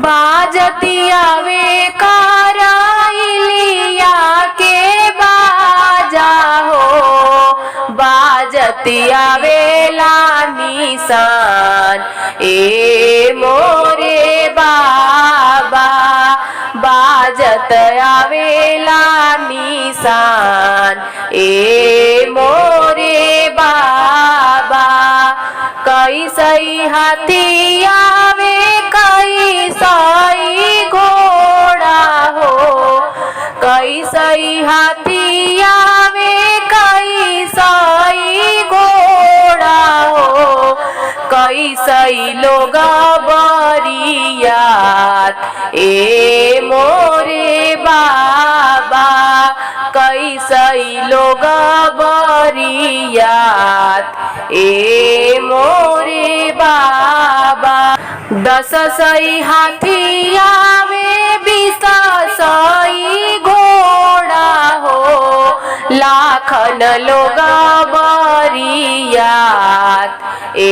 बाजतिया वे कराइलिया के बाजा हो, बाजतिया वेला निशान ए मोरे बाबा, बाजत आवेला निशान ए मोरे बाबा। कैसई हाथी आवे कैसई घोड़ा हो, कैसई हाथी आवे कैसई घोड़ा हो, कैसई लोग बरियात ए मोरे बाबा, कैसई लोग बरियात ए मोरे बाबा। दस सई हाथी आवे 20 सई घोड़ा हो, लाखन लोग बरियात ए